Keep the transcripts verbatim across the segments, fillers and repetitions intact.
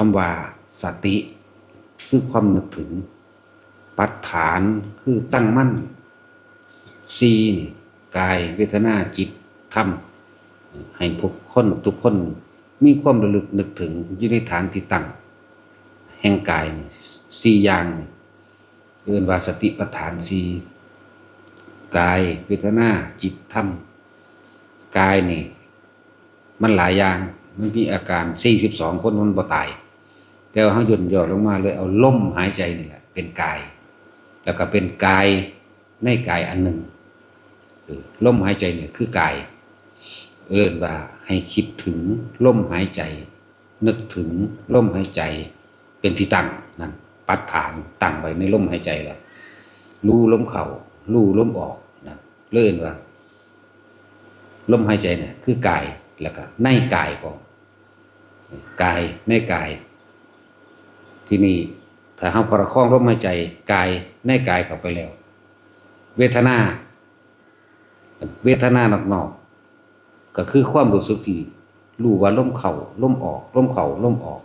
คำว่าสติคือความนึกถึง ปัฏฐานคือตั้งมั่น สี่นี่ กาย เวทนา จิต ธรรม ให้พวกคนทุกคนมีความระลึกนึกถึงอยู่ในฐานที่ตั้งแห่งกายนี่ สี่อย่างนี่ เอิ้นว่าสติปัฏฐานสี่ กาย เวทนา จิต ธรรม กายนี่ มันหลายอย่าง มันมีอาการ สี่สิบสองคนมันบ่ตาย แต่ว่าเฮาย่นย่อลงมาเลยเอาลมหายใจนี่แหละเป็นกาย แล้วก็เป็นกายในกายอันหนึ่ง เออ ลมหายใจเนี่ยคือกาย เอิ้นว่าให้คิดถึงลมหายใจ นึกถึงลมหายใจเป็นที่ตั้งนั่น ปัฏฐานตั้งไว้ในลมหายใจแล้ว รู้ลมเข้า รู้ลมออกนั่น เอิ้นว่า ลมหายใจเนี่ยคือกาย แล้วก็ในกายพร้อม กาย ในกาย ทีนี้ถ้าเฮาประคองลมหายใจกายในกายเข้าไปแล้ว เวทนา เวทนานอกๆ ก็คือความรู้สึกที่รู้ว่าลมเข้า ลมออก ลมเข้า ลมออก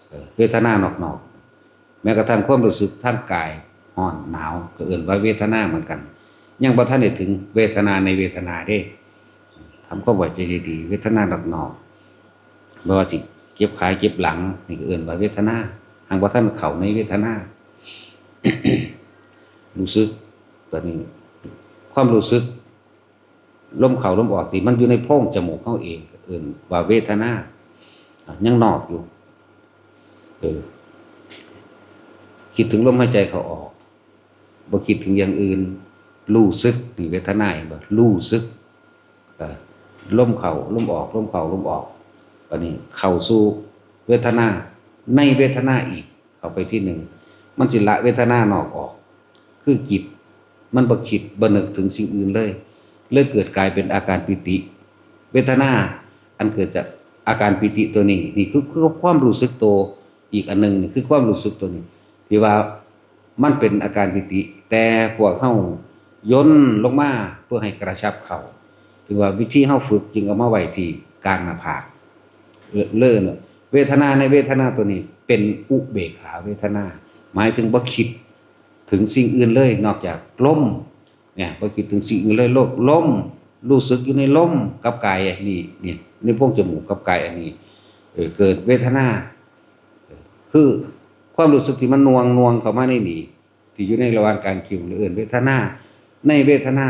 เออ เวทนานอกๆ แม้กระทั่งความรู้สึกทางกาย ร้อน หนาว ก็เอิ้นว่าเวทนาเหมือนกัน ยังบ่ทันได้ถึงเวทนาในเวทนาเด้ ทำความเข้าใจดีๆ เวทนานอกๆ บ่ว่าสิเจ็บขาเจ็บหลัง นี่ก็เอิ้นว่าเวทนา หากบ่ทันเข้าในเวทนา รู้สึก บัดนี้ ความรู้สึก ลมเข้าลมออกที่มันอยู่ในโพรงจมูกเฮาเอง ก็เอิ้นว่าเวทนา อ่ะ ยังนอกอยู่ เออ คิดถึงลมหายใจเข้าออก บ่คิดถึงอย่างอื่น รู้สึก นี่เวทนา เห็นบ่ รู้สึก เอ่อ ลมเข้าลมออก ลมเข้าลมออก บัดนี้เข้าสู่เวทนา ในเวทนาอีก เข้าไปทีหนึ่ง มันสิละเวทนานอกออก คือจิต มันบ่คิดบ่นึกถึงสิ่งอื่นเลย เลยเกิดกลายเป็นอาการปีติ เวทนาอันเกิดจากอาการปีติตัวนี้ นี่คือ คือความรู้สึกตัวอีกอันหนึ่ง นี่คือความรู้สึกตัวนี้ ที่ว่ามันเป็นอาการปีติ แต่พวกเฮาย่นลงมาเพื่อให้กระชับเข้า ถือว่าวิธีเฮาฝึกจึงเอามาไว้ที่กลางหน้าผาก เลิศ เวทนาในเวทนาตัวนี้เป็นอุเบกขาเวทนา หมายถึงบ่คิดถึงสิ่งอื่นเลยนอกจากลม เนี่ย บ่คิดถึงสิ่งอื่นเลย โลก ลม รู้สึกอยู่ในลมกับกายอันนี้ เนี่ย ในโพรงจมูกกับกายอันนี้ เออ เกิดเวทนา คือความรู้สึกที่มันน่วง น่วงเข้ามาในนี่ ที่อยู่ในระหว่างกลางคิ้ว เอิ้นเวทนา ในเวทนา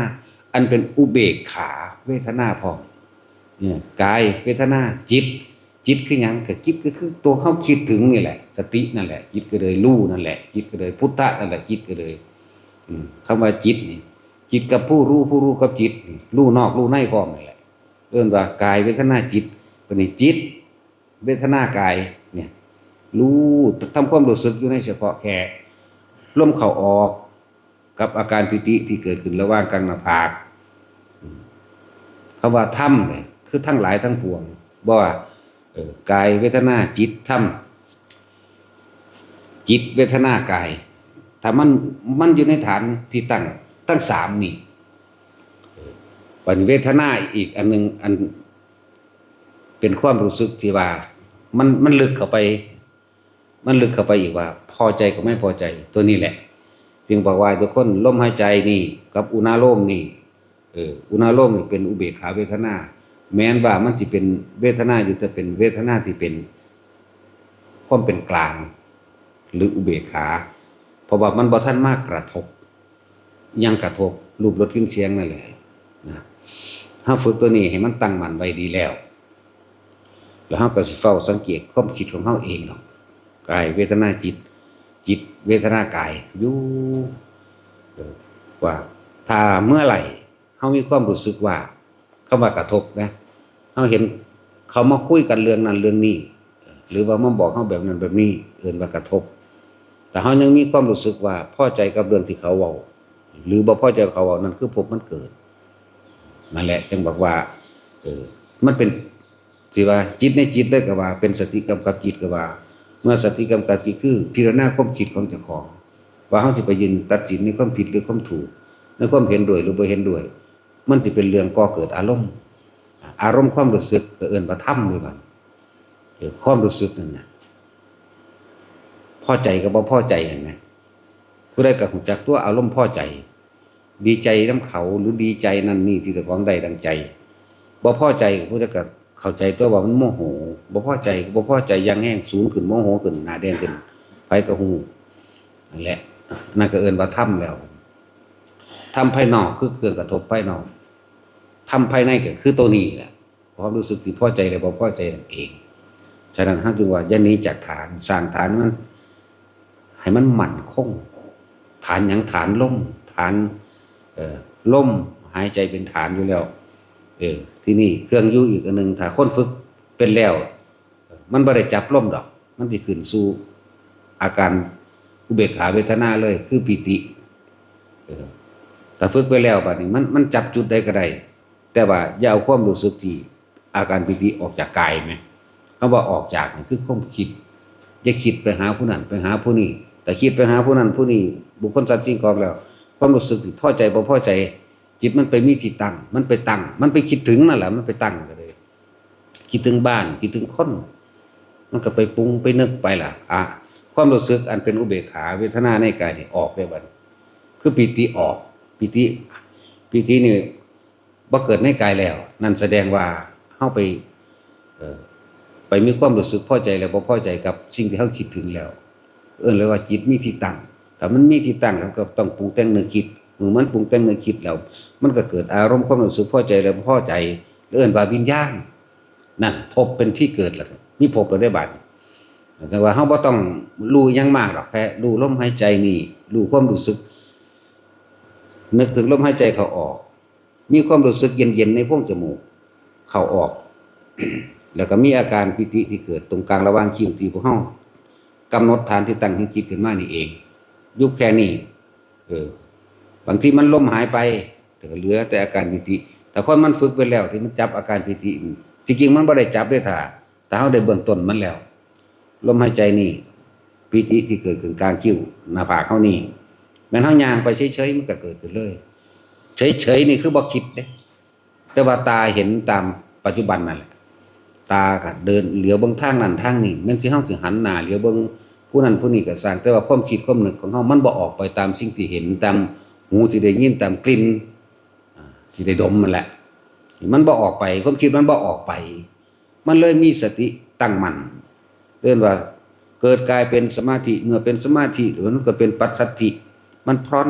อันเป็นอุเบกขาเวทนาพร้อม เนี่ย กายเวทนา จิต จิตคือหยัง ก็จิตก็คือตัวเฮาคิดถึงนี่แหละ สตินั่นแหละ จิตก็เลยรู้นั่นแหละ จิตก็เลยพุทธะนั่นแหละ จิตก็เลย อืม คำว่าจิตนี่ จิตกับผู้รู้ ผู้รู้กับจิตนี่ รู้นอกรู้ในพร้อมนี่แหละ เอิ้นว่ากายเวทนาจิต บัดนี้จิต เวทนากาย เนี่ย รู้ ทำความรู้สึกอยู่ในเฉพาะแค่ลมเข้าออก กับอาการปีติที่เกิดขึ้นระหว่างกลางหน้าผาก อืม คำว่าธรรมเนี่ย คือทั้งหลายทั้งปวง บ่ว่า เอ่อ กายเวทนาจิตธรรม จิตเวทนากาย ถ้ามัน มันอยู่ในฐานที่ตั้ง ทั้งสามนี่ เอ่อ เป็นเวทนาอีกอันหนึ่ง อัน เป็นความรู้สึกที่ว่า มัน มันลึกเข้าไป มันลึกเข้าไปอีกว่า พอใจกับไม่พอใจ ตัวนี้แหละ จึงบอกว่าทุกคน ลมหายใจนี่กับอุณาโลมนี่ เออ อุณาโลมนี่เป็นอุเบกขาเวทนา แม้นว่ามันสิเป็นเวทนาอยู่ แต่เป็นเวทนาที่เป็นความเป็นกลาง หรืออุเบกขา เพราะว่ามันบ่ทันมากระทบ ยังกระทบรูปรสกลิ่นเสียงนั่นแหละนะ เฮาฝึกตัวนี้ให้มันตั้งมั่นไว้ดีแล้ว แล้วเฮาก็สิเฝ้าสังเกตความคิดของเฮาเองดอก กายเวทนาจิต จิตเวทนากาย อยู่ เออ ว่าถ้าเมื่อไหร่เฮามีความรู้สึกว่า คำว่ากระทบนะ เฮาเห็นเขามาคุยกันเรื่องนั้นเรื่องนี้ หรือว่ามาบอกเฮาแบบนั้นแบบนี้ เอิ้นว่ากระทบ แต่เฮายังมีความรู้สึกว่าพอใจกับเรื่องที่เขาเว้า หรือบ่พอใจกับเขาเว้า นั่นคือภพมันเกิด นั่นแหละ จึงบอกว่า เออ มันเป็น สิว่าจิตในจิตเลยก็ว่า เป็นสติกำกับจิตก็ว่า เมื่อสติกำกับจิตคือพิจารณาความคิดของเจ้าของ ว่าเฮาสิไปยืนตัดสินในความผิดหรือความถูก ในความเห็นด้วยหรือบ่เห็นด้วย มันสิเป็นเรื่องก่อเกิดอารมณ์ อารมณ์ความรู้สึกก็เอิ้นว่าธรรมอยู่บัด เออ ความรู้สึกนั่นน่ะ พอใจกับบ่พอใจนั่นนะ ผู้ใดก็รู้จักตัวอารมณ์พอใจ ดีใจนำเขาหรือดีใจนั่นนี่ที่เจ้าของได้ดังใจ บ่พอใจผู้ใดก็เข้าใจตัวว่ามันโมโห บ่พอใจก็บ่พอใจอย่างแฮง สูงขึ้น โมโหขึ้น หน้าแดงขึ้น ไผก็ฮู้ นั่นแหละ นั่นก็เอิ้นว่าธรรมแล้ว ธรรมภายนอกคือเครื่องกระทบภายนอก ธรรมภายในก็คือตัวนี้แหละ ความรู้สึกที่พอใจและบ่พอใจนั่นเอง ฉะนั้นเราจึงว่าอย่าหนีจากฐาน สร้างฐานมัน ให้มันมั่นคง ฐานหยัง ฐานลม ฐาน เอ่อ ลมหายใจเป็นฐานอยู่แล้ว เออ ทีนี้เครื่องอยู่อีกอันหนึ่ง ถ้าคนฝึกเป็นแล้ว มันบ่ได้จับลมดอก มันสิขึ้นสู่อาการอุเบกขาเวทนาเลย คือปีติ เออ ถ้าฝึกไปแล้วบัดนี้ มัน มันจับจุดใดก็ได้ แต่ว่าอย่าเอาความรู้สึกที่อาการปีติออกจากกายแหม คำว่าออกจากนี่คือความคิด อย่าคิดไปหาผู้นั้น ไปหาผู้นี้ แต่คิดไปหาผู้นั้นผู้นี้ บุคคลสัตว์สิ่งของแล้ว ความรู้สึกที่พอใจบ่พอใจ จิตมันไปมีที่ตั้ง มันไปตั้ง มันไปคิดถึงนั่นแหละ มันไปตั้งก็เลย คิดถึงบ้าน คิดถึงคน มันก็ไปปรุงไปนึกไปล่ะ อ่ะ ความรู้สึกอันเป็นอุเบกขาเวทนาในกายนี่ออกได้บัดนี้ คือปีติออก ปีติ ปีตินี่บ่เกิดในกายแล้ว นั่นแสดงว่าเราไป เอ่อ ไปมีความรู้สึกพอใจและบ่พอใจกับสิ่งที่เราคิดถึงแล้ว เอิ้นเลยว่าจิตมีที่ตั้ง ถ้ามันมีที่ตั้งแล้วก็ต้องปรุงแต่งนึกคิด เมื่อมันปรุงแต่งนึกคิดแล้ว มันก็เกิดอารมณ์ความรู้สึกพอใจและบ่พอใจ เอิ้นว่าวิญญาณ นั่นภพเป็นที่เกิดแล้ว มีภพแล้วได้บัดนี้ แต่ว่าเราบ่ต้องรู้หยังมากดอก แค่รู้ลมหายใจนี่ รู้ความรู้สึก นึกถึงลมหายใจเข้าออก มีความรู้สึกเย็นๆในโพรงจมูก เข้าออก แล้วก็มีอาการปีติที่เกิดตรงกลางระหว่างคิ้วที่พวกเรากำหนดฐานที่ตั้งของจิตขึ้นมานี่เอง อยู่แค่นี้ เออ บางทีมันลมหายไป แต่ก็เหลือแต่อาการปีติ แต่คนมันฝึกไปแล้วที่มันจับอาการปีติ ที่จริงมันบ่ได้จับเด้ ถ้า ถ้าเราได้เบื้องต้นมันแล้ว ลมหายใจนี่ ปีติที่เกิดขึ้นกลางคิ้ว หน้าผากเรานี่ แม่นเราย่างไปเฉยๆ มันก็เกิดขึ้นเลย เฉยๆนี่คือบ่คิดเด้ แต่ว่าตาเห็นตามปัจจุบันนั่นแหละ ตาก็เดินเหลียวเบิ่งทางนั้นทางนี้ แม่นสิเราสิหันหน้าเหลียวเบิ่งผู้นั้นผู้นี้ก็ซ่าง แต่ว่าความคิดความนึกของเรามันบ่ออกไปตามสิ่งที่เห็น ตามหูที่ได้ยิน ตามกลิ่น อ่า ที่ได้ดมนั่นแหละ มันบ่ออกไป ความคิดมันบ่ออกไป มันเลยมีสติตั้งมั่น เรียกว่าเกิดกลายเป็นสมาธิ เมื่อเป็นสมาธิ มันก็เป็นปัสสัทธิ มันผ่อน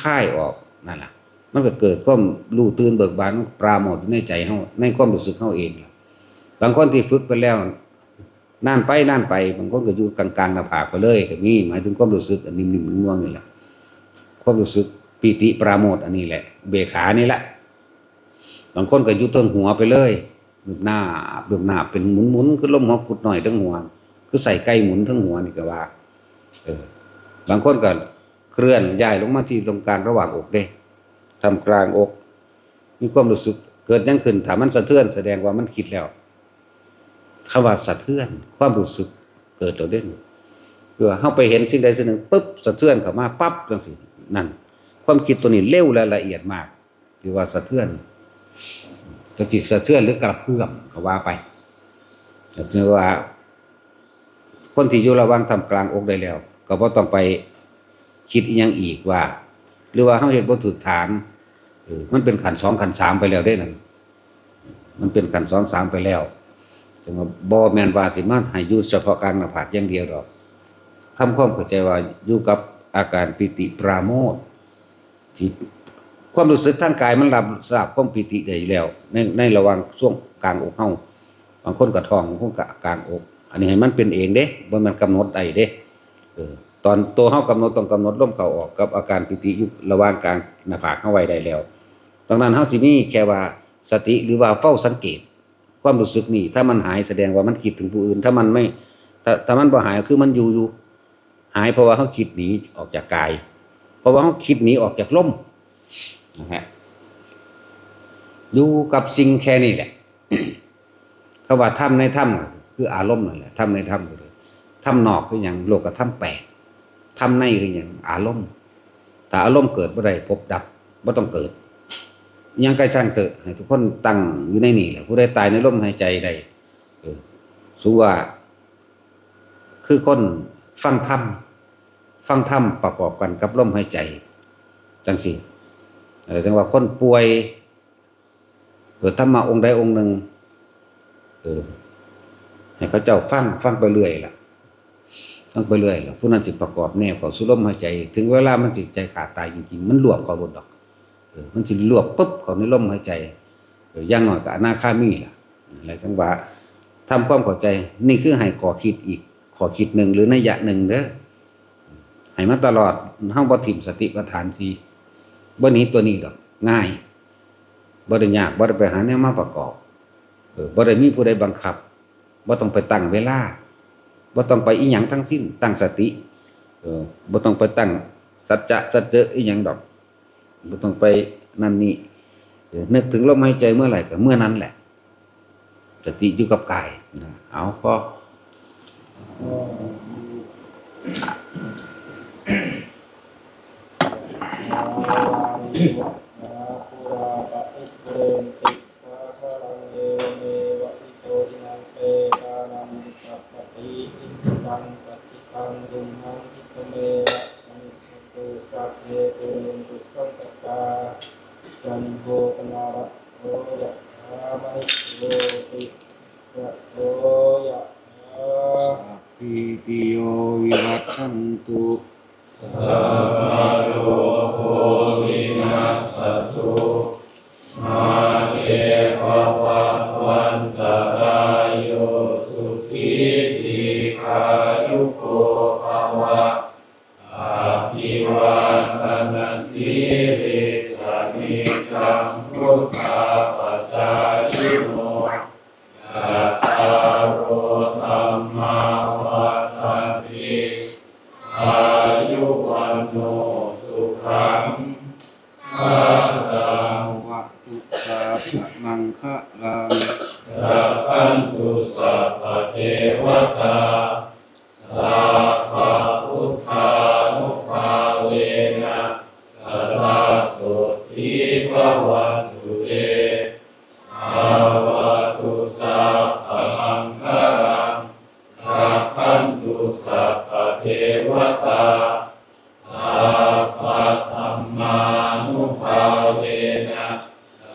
คลายออก นั่นล่ะ มันก็เกิดความรู้ตื่นเบิกบาน ปราโมทย์อยู่ในใจเรา ในความรู้สึกเราเอง บางคนที่ฝึกไปแล้ว นานไปนานไป บางคนก็อยู่กลางๆหน้าผากไปเลยก็มี หมายถึงความรู้สึกอันนิ่มๆนวลๆนี่แหละ ความรู้สึกปีติปราโมทย์อันนี้แหละ อุเบกขานี่แหละ บางคนก็อยู่เทิงหัวไปเลย หนึบหน้าบหนึบหน้าบ เป็นหมุนๆ คือลมหัวกุดน้อยเทิงหัว คือใส่ไก่หมุนเทิงหัวนี่ก็ว่า เออ บางคนก็เคลื่อนย้ายลงมาที่ตรงกลางระหว่างอกเด้ ท่ามกลางอก มีความรู้สึก เกิดหยังขึ้น ถ้ามันสะเทือนแสดงว่ามันคิดแล้ว คำว่าสะเทือน ความรู้สึกเกิดแล้วเด้ คือว่าเราไปเห็นสิ่งใดสิ่งหนึ่งปุ๊บ สะเทือนเข้ามาปั๊บจังซี้ นั่น ความคิดตัวนี้เร็วและละเอียดมาก ที่ว่าสะเทือน จักสิสะเทือนหรือกระเพื่อมก็ว่าไป ก็คือว่า คนที่อยู่ระหว่างท่ามกลางอกได้แล้ว ก็บ่ต้องไปคิดอิหยังอีกว่า หรือว่าเราเฮ็ดบ่ถูกฐาน เออ มันเป็นขั้นสองขั้นสามไปแล้วเด้นั่น มันเป็นขั้นสองสามไปแล้ว แต่ว่าบ่แม่นว่าสิมาให้อยู่เฉพาะกลางหน้าผากอย่างเดียวดอก ทำความเข้าใจว่าอยู่กับอาการปีติปราโมทย์ ที่ความรู้สึกทางกายมันรับทราบความปีติได้อยู่แล้ว ใน ในระหว่างช่วงกลางอกเฮา บางคนก็ท้อง บางคนก็กลางอก อันนี้ให้มันเป็นเองเด้ บ่แม่นกำหนดได้เด้ เออ ตอนตัวเฮากำหนดต้องกำหนดลมเข้าออกกับอาการปีติอยู่ระหว่างกลางหน้าผากเฮาไว้ได้แล้ว ดังนั้นเฮาสิมีแค่ว่าสติหรือว่าเฝ้าสังเกต ความรู้สึกนี่ ถ้ามันหายแสดงว่ามันคิดถึงผู้อื่น ถ้ามันไม่ ถ้า ถ้ามันบ่หายคือมันอยู่อยู่ หายเพราะว่าเฮาคิดหนีออกจากกาย เพราะว่าเฮาคิดหนีออกจากลม นะฮะ อยู่กับสิ่งแค่นี้แหละ คำว่าธรรมในธรรมคืออารมณ์นั่นแหละ ธรรมในธรรมคือธรรมนอกคือหยัง โลกธรรมแปด ธรรมในคือหยัง อารมณ์ ถ้าอารมณ์เกิดบ่ได้ ภพดับ บ่ต้องเกิด หยังก็ช่างเถอะ ให้ทุกคนตั้งอยู่ในนี่แหละ ผู้ใดตายในลมหายใจได้ เออ สมมุติว่า คือคน ฟังธรรม ฟังธรรมประกอบกันกับลมหายใจ จังซี่ เออ จังว่าคนป่วย เปิดธรรมะองค์ใดองค์หนึ่ง เออ ให้เขาเจ้าฟัง ฟังไปเรื่อยล่ะ ฟังไปเรื่อยล่ะ ผู้นั้นสิประกอบแนวเข้าสู่ลมหายใจ ถึงเวลามันสิใจขาดตายจริงๆ มันรวบเข้าโลดดอก เออ มันสิรวบปุ๊บเข้าในลมหายใจ เออ อย่างน้อยก็อนาคามีล่ะ แล้วจังว่าทำความเข้าใจ นี่คือให้ข้อคิดอีกข้อคิดหนึ่งหรือนัยยะหนึ่งเด้อ ให้มาตลอด เฮาบ่ถิ่มสติปัฏฐานสี่ บ่หนีตัวนี้ดอก ง่าย บ่ได้ยาก บ่ได้ไปหาแนวมาประกอบ เออ บ่ได้มีผู้ใดบังคับ บ่ต้องไปตั้งเวลา บ่ต้องไปอิหยังทั้งสิ้น ตั้งสติ เออ บ่ต้องไปตั้งสัจจะสัจเจออิหยังดอก บ่ต้องไปนั่นนี่ เออ นึกถึงลมหายใจเมื่อไหร่ก็เมื่อนั้นแหละ สติอยู่กับกายนะ เอา พอ จันโทปนารโสยะถามณิโชติระโสยะถา สัพพีติโยวิวัชชันตุ สัพพะโรโควินัสสตุ มาเตภวัตวันตรายโย สุขีทีฆายุโกภวะ อภิวาทนสีลิสสะนิจจังวุฑฒาปจายิโน จัตตาโรธัมมาวัฑฒันติ อายุวัณโณสุขังพลัง ภะวะตุสัพพะมังคะลัง รักขันตุสัพพะเทวะตา สัพพะพุทธานุภาเวนะ สะดาโสตถีภะวันตุเต ภะวะตุสัพพะมังคะลัง รักขันตุสัพพะเทวะตา สัพพะธัมมานุภาเวนะ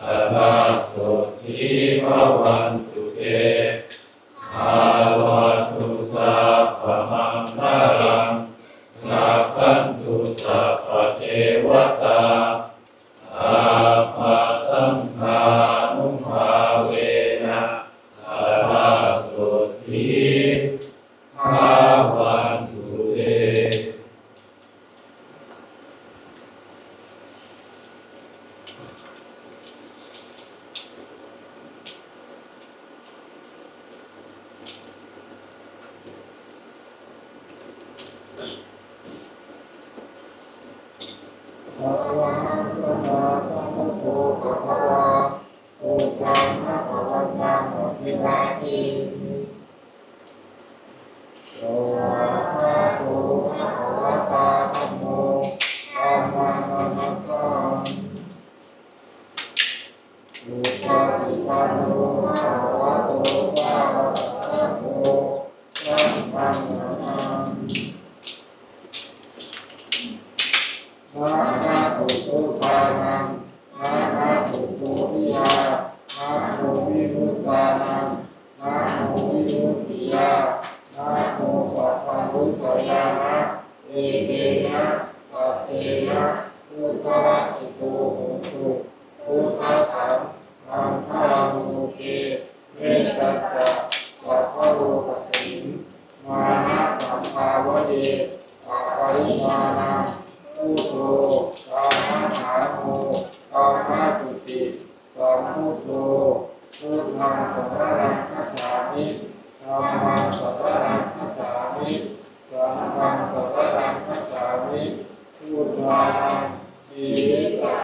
สะดาโสตถีภะวันตุเต ภะวะตุสัพพะมังคะลัง รักขันตุสัพพะเทวะตา สัพพะสังฆานุภาเวนะ สะดาโสตถีภะวันตุเต อะระหังสัมมาสัมพุทโธภะคะวา พุทธังภะคะวันตังอะภิวาเทมิ สวากขาโตภะคะวะตาธัมโม ธัมมังนะมัสสามิ สุปะฏิปันโนภะคะวะโต สาวะกะสังโฆ สังฆังนะมามิ นะหัตถุพุทธานัง นะหัตถุโพธิยา นะโมวิมุตตานัง นะโมวิมุตติยา นะโมสัพพะมุตตยานะ เอเตนะ สัจเจนะ พุทธะอิโตโหตุ พุทธัสสะ มังคะลังโลเก เมตตาจะ สัพพะโลกัสมิง มานะสัมภาวะเย อะปะริมาณา